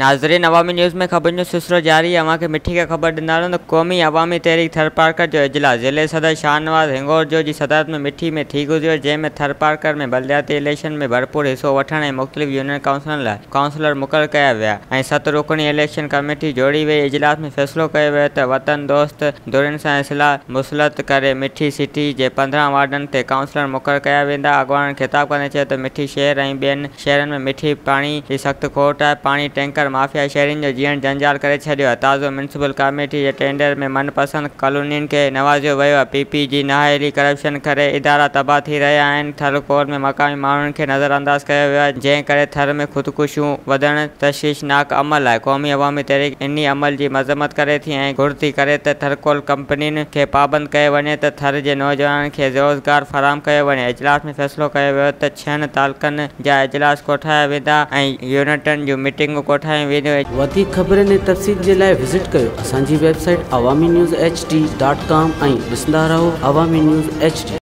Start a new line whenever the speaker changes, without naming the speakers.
ناظرين عوامي نيوز ۾ خبرن جو سلسلو جاري اوهان کي مٺي کان خبر ڏيندا هلون ته قومي عوامي تحريڪ ٿرپارڪر جو اجلاس ضلعي صدر شاهنواز هنڱورجو جي صدارت ۾ مٺي ۾ ٿي گذريو جنهن ۾ ٿرپارڪر ۾ بلدياتي اليڪشن ۾ ڀرپور حصو وٺڻ ۽ مختلف يونين ڪائونسلن لاء ڪائونسلر مقرر ڪيا ويا ۽ ست رڪني اليڪشن ڪميٽي جوڙي وئي اجلاس ۾ فيصلو ڪيو ويو ته وطن دوست ڌرين سان اصلاح مصلحت ڪري مٺي سٽي جي 15 وارڊن تي ڪائونسلر مقرر ڪيا ويندا اڳواڻن خطاب ڪندي چيو ته مٺي شهر ۽ ٻين شهرن ۾ مٺي پاڻي جي سخت کوٽ آهي، پاڻي ٽينڪر مافيا شهرين جو جيئڻ جنجال ڪري ڇڏيو آهي، تازو ميونسپل ڪاميٽي جي ٽينڊر ۾ من پسند ڪالونين کي نوازيو ويو آهي، پي پي جي نااهلي ڪرپشن ڪري ادارا تباهه ٿي رهيا آهن، ٿر ڪول ۾ مقامي ماڻهن کي نظرانداز ڪيو ويو آهي، جنهن ڪري ٿر ۾ خودڪشيون وڌڻ تشويشناڪ عمل آهي، قومي عوامي تحريڪ انهي عمل جي مذمت ڪري ٿي ۽ گهر ٿي ڪري ته ٿرڪول ڪمپنين کي پابند ڪيو وڃي ته ٿر جي نوجوانن کي روزگار فراهم ڪيو وڃي، اجلاس ۾ فيصلو ڪيو ويو ته. ڇهن تعلقن جا اجلاس ڪوٺايا ويندا ۽ يونٽن جون ميٽنگون ڪوٺايون وينديون.
وڌيڪ خبرن ۽ تفصيل جي لاء وزٽ ڪيو اسان جي website Awami news H D dot com ۽ ڏسندا رهو عوامي نيوز ايڇ ڊي.